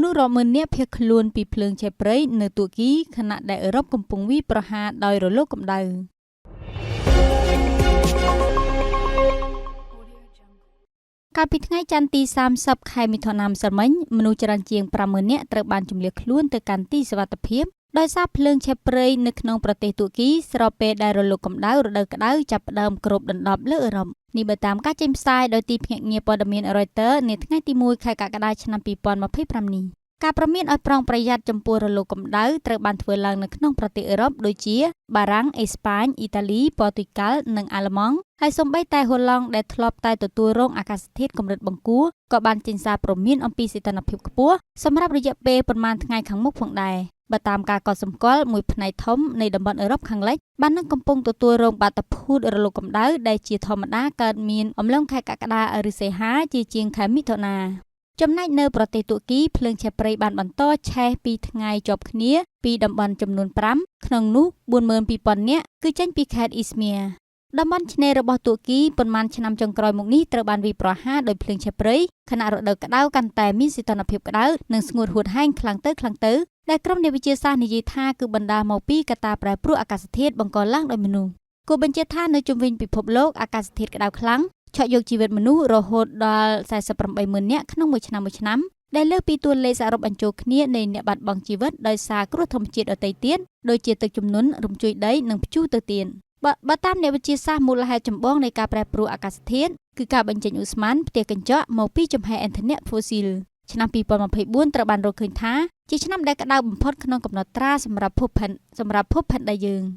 មនុស្សរាប់ម៉ឺននាក់ភៀសខ្លួនពីភ្លើងឆេះព្រៃនៅទួរគីខណៈដែលអឺរ៉ុបកំពុងវាយប្រហារដោយរលកកម្ដៅ កាលពីថ្ងៃច័ន្ទទី30ខែមិថុនាម្សិលមិញមនុស្សច្រើនជាង50000នាក់ត្រូវបានជម្លៀសខ្លួនទៅកាន់ទីសុវត្ថិភាពដោយសារភ្លើងឆេះព្រៃនៅក្នុងប្រទេសទួរគីស្របពេលដែលរលកកម្ដៅរដូវក្ដៅចាប់ផ្ដើមគ្របដណ្ដប់លើអឺរ៉ុបនេះបើតាមការចេញផ្សាយដោយទីភ្នាក់ងារព័ត៌មាន Reuters នាថ្ងៃទី1ខែកក្កដាឆ្នាំ2025នេះការប្រមានឲ្យប្រុងប្រយ័ត្នចំពោះរលកកម្ដៅត្រូវបានធ្វើឡើងនៅក្នុងប្រទេសអឺរ៉ុបដូចជាបារាំងអេស្ប៉ាញអ៊ីតាលីប៉ូទុយហ្គាល់និងអាល្លឺម៉ង់ហើយសូម្បីតែហូឡង់ដែលធ្លាប់តែទទួលរងអាកាសធាតុកម្រិតបង្គួរក៏បានចេញសារព្រមានអំពីសីតុណ្ហភាពខ្ពស់សម្រាប់រយៈពេលប៉ុន្មានថ្ងៃខាងមុខផងដែរបើតាមការកត់សម្គាល់មួយផ្នែកធំនៃតំបន់អឺរ៉ុបខាងលិចបាននឹងកំពុងទទួលរងបាតុភូតរលកកម្ដៅដែលជាធម្មតាកើតមានអំឡុងខែកក្កដាឬសីហាជាជាងខែមិថុនាចំណែកនៅប្រទេសទួរគីភ្លើងឆេះព្រៃបានបន្តឆេះពីថ្ងៃជាប់គ្នាពីតំបន់ចំនួន5ក្នុងនោះ42000នាក់គឺចេញពីខេត្តអ៊ីស្មៀតំបន់ឆ្នេររបស់ទួរគីប៉ុន្មានឆ្នាំចុងក្រោយមកនេះត្រូវបានវាយប្រហារដោយភ្លើងឆេះព្រៃខណៈរដូវក្តៅកាន់តែមានសីតុណ្ហភាពក្តៅនិងស្ងួតហួតហែងខ្លាំងទៅខ្លាំងទៅដែលក្រុមអ្នកវិទ្យាសាស្ត្រនិយាយថាគឺបណ្ដាលមកពីកត្តាប្រែប្រួលអាកាសធាតុបង្កឡើងដោយមនុស្សគួរបញ្ជាក់ថានៅជុំវិញពិភពលោកអាកាសធាតុក្តៅខ្លាំងឆក់យកជីវិតមនុស្សរហូតដល់48ម៉ឺននាក់ក្នុងមួយឆ្នាំមួយឆ្នាំដែលលើសពីតួលេខសរុបបញ្ចូលគ្នានៃអ្នកបាត់បង់ជីវិតដោយសារគ្រោះធម្មជាតិដទៃទៀតដូចជាទឹកជំនន់រំជួយដីនិងព្យុះទៅទៀតបើតាមអ្នកវិទ្យាសាស្ត្រមូលហេតុចម្បងនៃការប្រែប្រួលអាកាសធាតុគឺការបញ្ចេញឧស្ម័នផ្ទះកញ្ចក់មកពីចំហេះឥន្ធនៈហ្វូស៊ីលឆ្នាំ2024ត្រូវបានរកឃើញថាជាឆ្នាំដែលក្តៅបំផុតក្នុងកំណត់ត្រាសម្រាប់ភពផែនដីយើង។